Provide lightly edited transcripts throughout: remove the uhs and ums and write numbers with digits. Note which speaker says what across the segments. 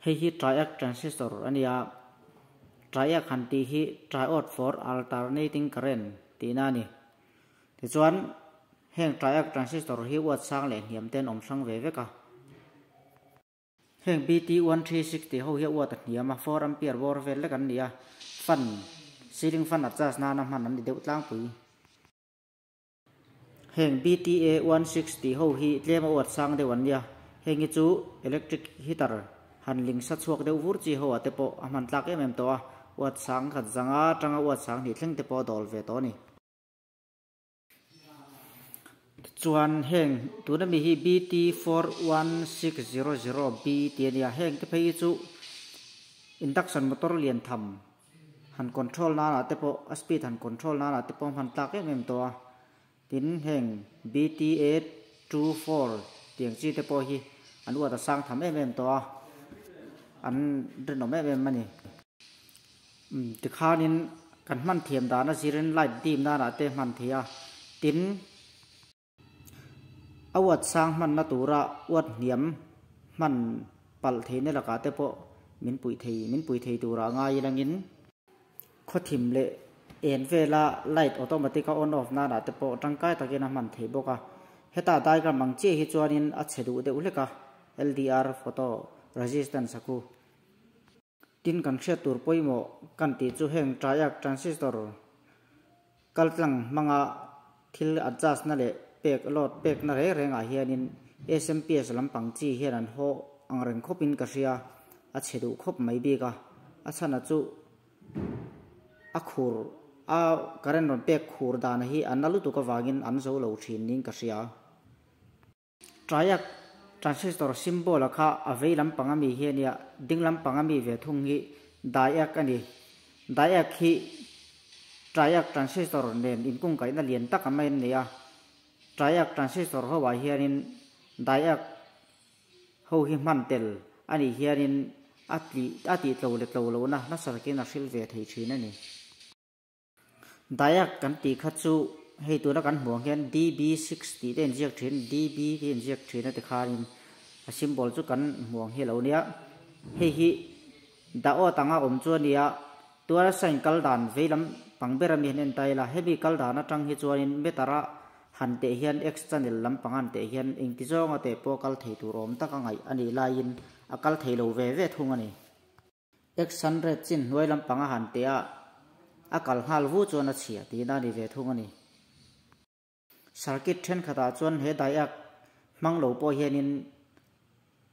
Speaker 1: Hei hi triac transistor a nia. Triac han tih hi triode for alternating current tihna a ni. Tichuan heng triac transistor hi uat sang leh hniam te an awm hrang ve vek a. Heng BT1360 tih ho hi a uat a hniam a, 4 ampere bawr vel lek an ni a, fan, ceiling fan adjust nana hman an ni deuh tlangpui. Heng BTA16 tih ho hi tlem a uat sang deuh an nia, heng hi chu electric heater han ling sa chhuak deuh vur chi ho ah te pawh a hman tlak em em tawh a, uat sang khat zanga atanga uat sang hnih thleng te pawh a dawl ve tawh a ni. Tichuan heng tuna mi hi BT41600B tih a nia, heng te phei hi chu induction motor lian tham han control nana te pawh a speed han control nana te pawh a hman tlak em em tawh a. Tin heng BTA24 tiang chi te pawh hi an uat a sang tham em em tawh a, an rinawm em em a ni. Umm tikhanin kan hman thiam dan a zirin light dim nana te hman thei a, tin a uat sang hmanna tura uat hniam hman palh theihna lakah te pawh min puih thei min pui thei tura ngai ilangin khawthim leh en vela light automatic a on off nana te pawh tangkai takin a hman thei bawk a, heta diagram ang chiah hi chuanin a chhe duh deuh hlek a, LDR photo resistance a khu. Tin kan hriat tur pawimawh kan tih chu heng triac transistor kaltlang hmanga thil adjust na leh pek load pek na reng reng ah hianin SMPS lampang chi hian an haw ang reng khawp in ka hria a chhe duh khawp mai bik a, a chhan a chu a khur a current rawn pek khur dan hi a na lutuk avangin an zo lo thin niin ka hria. Triac transistor symbol a kha a vei lampang ami hi a nia, ding lampang ami ve thung hi diac a ni. Diac hi triac transistor nen inkungkaihna lian tak a mai an nei a. Triac transistor ho ah hianin diac ho hi hman tel a nih hianin a tih a tih tlo leh tlo lohna nasa takin a hrilh ve thei thin a ni. Diac kan tih kha chu hei tuna kan hmuh ang hian DB6 tih te inziak thin, DB tih inziak thin a ti khanin a symbol chu kan hmuh ang hi a lo nia. Hei hi diode anga awm chu a nia, tuala sign kal dan vei lam pang ber ami han en ta ila, hemi kal dan atang hi chuanin meter a han teh hian X channel lampang han teh hian engti zawnga teh pawh kal thei tur awm tak a ngaih a nih laiin a kal thei lo ve ve thung a ni. X100 chin hnuai lampang a han teh a, a kal nghal vu chuan a chhia tihna a ni ve thung a ni. Circuit thenkhatah chuan he daiak hmang lo pawh hianin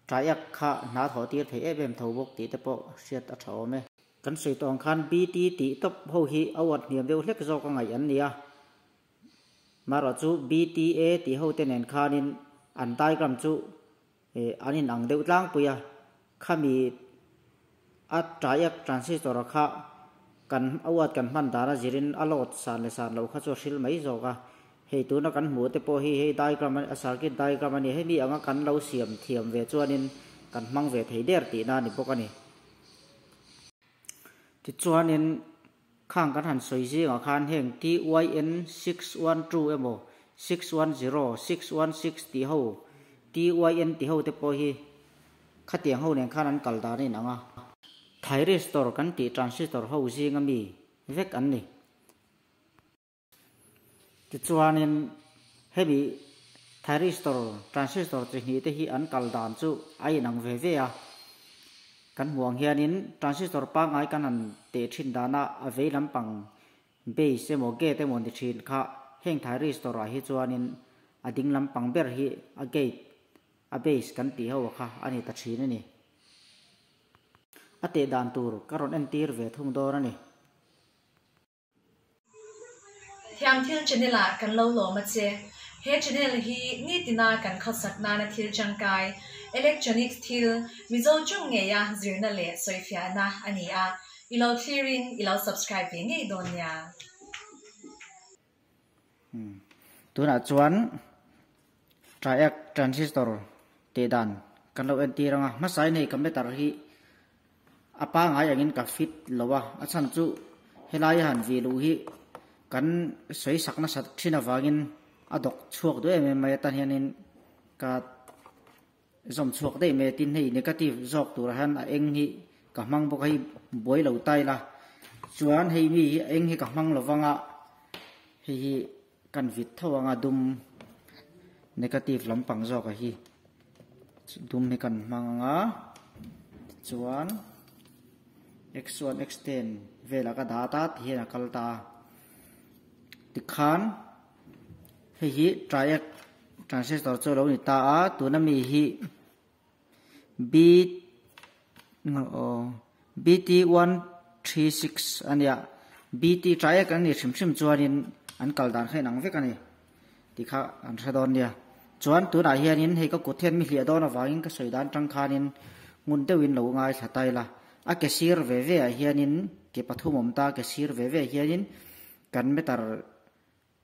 Speaker 1: triac kha hna thawh tir thei em em tho bawk tih te pawh hriat a tha awm e. Kan sawi tawh ang khan BT tih tawp ho hi a uat hniam deuh hlek zawk a ngaih an ni a, marawh chu BTA tih ho te nen khanin an diagram chu An in ang deuh tlangpui a, khami a triac transistor a kha kan a uat kan hman dan a zirin a load san leh san loh kha chu a hril mai zawk a, hei tuna kan hmuh te pawh hi hei diagram a circuit diagram a ni, hemi anga kan lo siam thiam ve chuanin kan hmang ve thei der tihna a ni bawk a ni. Tichuanin khang kan han sawi zingah khan heng TYN612 emaw 610, 616 tih ho, TYN tih ho te pawh hi khatiang ho nen khan an kal dan a inang a. Thyristor kan tih transistor ho zinga mi vek an ni. Tichuanin hemi thyristor transistor chi hnih te hi an kal dan chu a inang ve ve a, kan hmuh ang hianin transistor pangngai kan han teh thin dana a vei lampang base emaw gate emaw ni thin kha heng thyristor ah hi chuanin a ding lampang ber hi a gate a base kan tih ho kha a ni ta thin a ni. A teh dan tur ka rawn entir ve thung dawn a ni.
Speaker 2: Thiam thil channel ah kan lo lawm a che. He channel hi nitina kan khawsak nana thil tangkai, electronics thil, Mizo chung ngeia zirna leh sawifiahna a ni a. I lo thlir in i lo subscribe ve ngei dawn nia.
Speaker 1: Tunah chuan triac transistor tih dan kan lo entir ang a, hmasain hei ka meter hi A pangai angin ka fit lo a, a chhan chu helai a han vih luh hi kan sawi sak nasat thin avangin a dawk chhuak duh em em mai atan hianin ka Zawm chhuak daih mai a, tin hei negative zawk turah hian a eng hi ka hmang bawk a, hei buai lo ta ila chuan hei mi hi a eng hi ka hmang lo vang a, hei hi kan vit tho ang a dum negative lampang zawk a hi dum hi kan hmang ang a tichuan x one x ten velah ka dah ta ti hian a kal ta a tikhan. Hei hi triac transistor chu a lo ni ta a, tuna mi hi B aw BT 136 a nia, BT triac an nih hrim hrim chuanin an kal dan kha inang vek a ni tih kha an hre dawn nia. Chuan tunah hianin hei ka kut hian mi hliah dawn avangin ka sawi dan tang khanin ngun deuhin lo ngaithla ta ila, a ke sir ve ve ah hianin ke pathum awm ta, ke sir ve ve ah hianin kan meter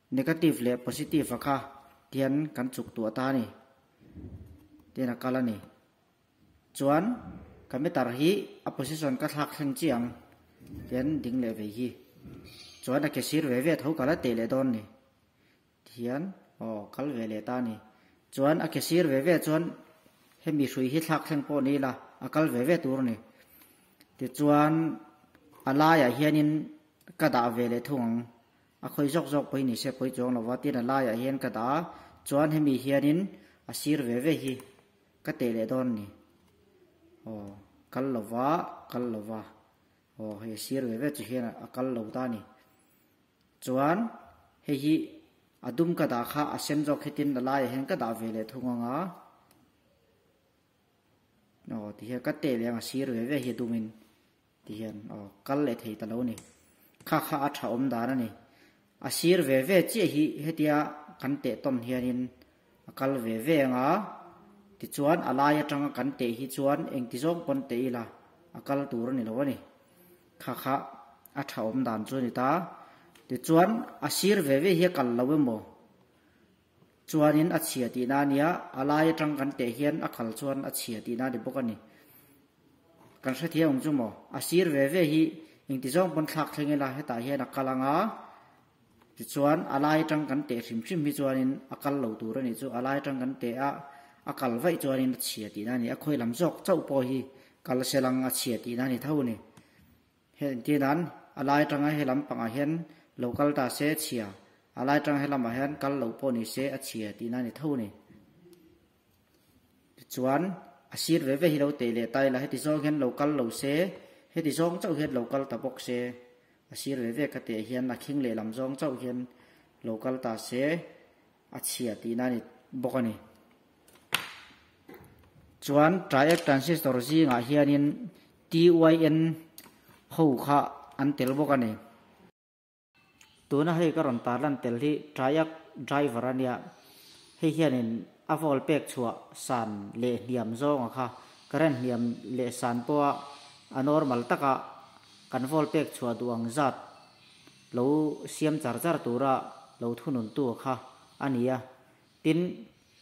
Speaker 1: Negative leh positive a kha tian kan chuk tuah ta a ni. Tian a kal a ni. Chuan ka meter hi a position ka thlak thleng chiah ang tian ding leh vei hi. Chuan a ke sir ve ve tho ka la teh leh dawn ni. Tihian aw kal ve leh ta a ni. Chuan a ke sir ve ve chuan hemi hrui hi thlak thleng pawh ni ila a kal ve ve tur a ni. Tichuan a laiah hianin ka dah ve leh thung ang. A khawi zawk zawk pawh hi ni se pawi chuang lova tin a laiah hian ka dah a, chuan hemi hianin a sir ve ve hi ka teh leh dawn a ni. Aw kal lova kal lova aw hei a sir ve ve chu hian a kal lo ta a ni. Chuan hei hi a dum ka dah kha a sen zawk hitin a laiah hian ka dah ve leh thung ang a. Aw tihian ka teh leh ang a sir ve ve hi a dumin. Ti hian aw kal leh thei ta lo ni. Kha kha a tha awm dan a ni. A sir ve ve chiah hi hetia kan teh tawn hianin a kal ve ve ang a, tichuan a lai atanga kan teh hi chuan engti zawng pawn teh ila a kal tur a ni lo a ni. Kha kha a tha awm dan chu a ni ta. Tichuan a sir ve ve hi a kal lo emaw chuanin a chhia tihna a nia, a lai atang kan teh hian a kal chuan a chhia tihna a ni bawk a ni. Kan hrethiam ang chu maw? A sir ve ve hi engti zawng pawn thlak thleng ila hetah hian a kal ang a, tichuan a lai atang kan teh hrim hrim hi chuanin a kal lo tur a nih chu, a lai atang kan teh a, a kal vaih chuanin a chhia tihna a ni, a khawi lam zawk chauh pawh hi kal se lang a chhia tihna a ni tho a ni. He entir nan a lai atanga he lam pangah hian lo kal ta se chhia, a lai atanga he lamah hian kal lo pawh ni se a chhia tihna a ni tho a ni. Tichuan a sir ve ve hi lo teh leh ta ila heti zawng hian lo kal lo se, heti zawng chauh hian lo kal ta bawk se, a sir ve ve ka teh hian a khing lehlam zawng chauh hian lo kal ta se a chhia tihna a ni bawk a ni. Chuan triac transistor zingah hianin TYN ho kha an tel bawk a ni. Tuna hei ka rawn tarlan tel hi triac driver a nia. Hei hianin a vol pek chhuah san leh hniam zawnga kha current hniam leh san pawha a normal taka kan vol pek chhuah duh ang zat lo siam char char tura lo thununtu kha a ni a. Tin,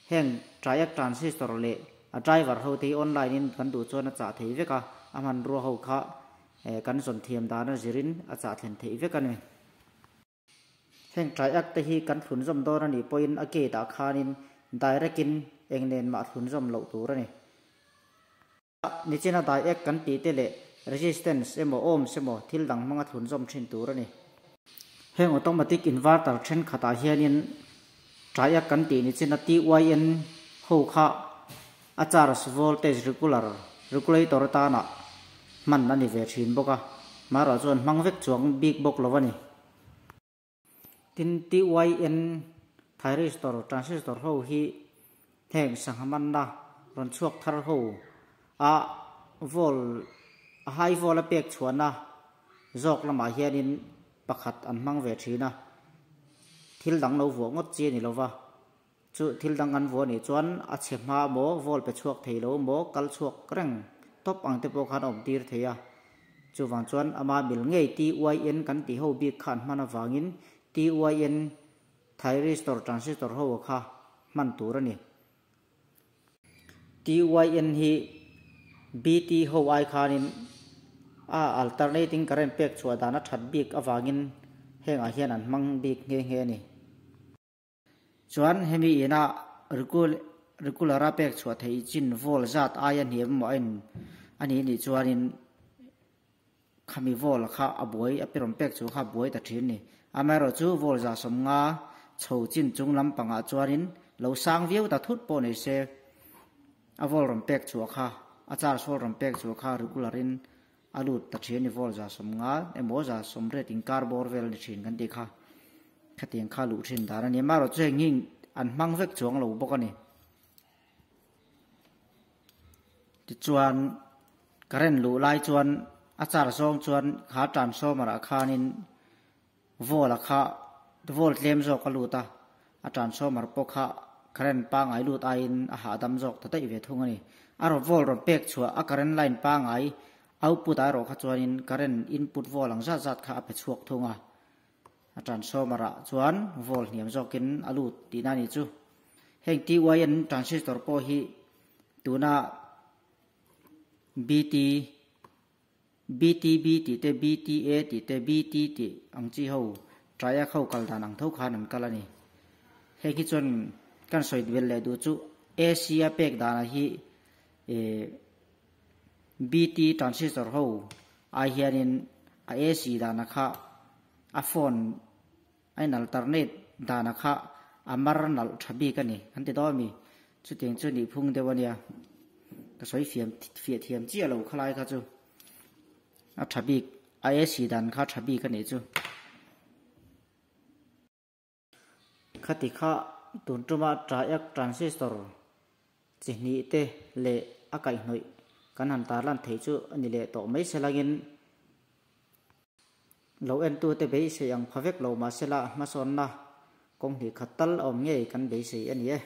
Speaker 1: heng triac transistor leh a driver ho te hi online in kan duh chuan a chah thei vek a, a hmanrua ho kha kan zawn thiam dan a zirin a chah thlen theih vek a ni. Heng triac te hi kan thlun zawm dawn a nih pawhin a gate ah khanin direct in eng nen mah thlun zawm loh tur a ni. Nichina daiek kan tih te leh resistance emaw ohms emaw thil dang hmanga thlun zawm thin tur a ni. Heng automatic inverter thenkhatah hianin triac kan tih nichina TYN ho kha a charge voltage regular regulator atana hman a ni ve thin bawk a, marawh chuan hmang vek chuang bik bawk lo a ni. Tin, TYN thyristor transistor ho hi heng sangha manna rawn chhuak thar ho a vol a high vol a pek chhuahna zawk lamah hianin pakhat an hmang ve thin a, thil dang lo vuah ngawt chi a ni lova, chu thil dang an vuah nih chuan a chhe hma maw vol pe chhuak thei lo maw kal chhuak reng tawp ang te pawh khan a awm tir thei a. Chuvang chuan ama mil ngei TYN kan tih ho bik kha an hman avangin TYN thyristor transistor ho kha hman tur a ni. TYN hi BT ho ai khanin a alternating current pek chhuah dan a that bik avangin hengah hian an hmang bik nghe nghe a ni. Chuan hemi ina regular a pek chhuah theih chin volt zat aia hniam emaw a in a nih nih chuanin khami volt kha a buai a pe rawn pek chhuah kha a buai ta thin a ni. Amaherawhchu volt 150 chho chin chung lampangah chuanin lo sang viau ta thut pawh nei se a volt rawn pek chhuah kha a charge volt rawn pek chhuah kha regular in A lut ta thin a ni vol 150 emaw 180 inkar bawr vel a ni thin kan tih kha. Khatiang kha luh thin dan a ni. Amaherawhchu heng hi an hmang vek chuang lo bawk a ni. Tichuan current luh lai chuan a char zawng chuan kha transformer ah khanin vol a kha vol tlem zawk a lut a, a transformer pawh kha current pangngai lut aiin a hahdam zawk ta daih ve thung a ni. A raw volt rawn pek chhuah a current line pangngai output ah erawh kha chuanin current input volt ang zat zat kha a pe chhuak thung a, a transformer ah chuan volt hniam zawkin a lut tihna a ni chu. Heng TYN transistor pawh hi tuna BT BTB tih te, BTA tih te, BT tih ang chi ho triac ho kal dan ang tho khan an kal a ni. Heng hi chuan kan sawi vel leh duh chu AC a pek danah hi eh BT transistor ho ai hianin a AC dana kha a phone a in alternate dana kha a mar nalh tha bik a ni kan ti dawn a mi. Chutiang chu nih phung deuh a nia. Ka sawi fiam fiah thiam chiah lo khalai kha chu. A tha bik a AC dan kha tha bik a nih chu. Khati kha tun tuma triac transistor chi hnih te leh a kaihhnawih kan han tarlan theih chu a ni leh tawh mai se langin Lo entute beisei ang pha vek lo mahsela hmasawnna kawng hnih khat tal a awm ngei kan beisei a ni e.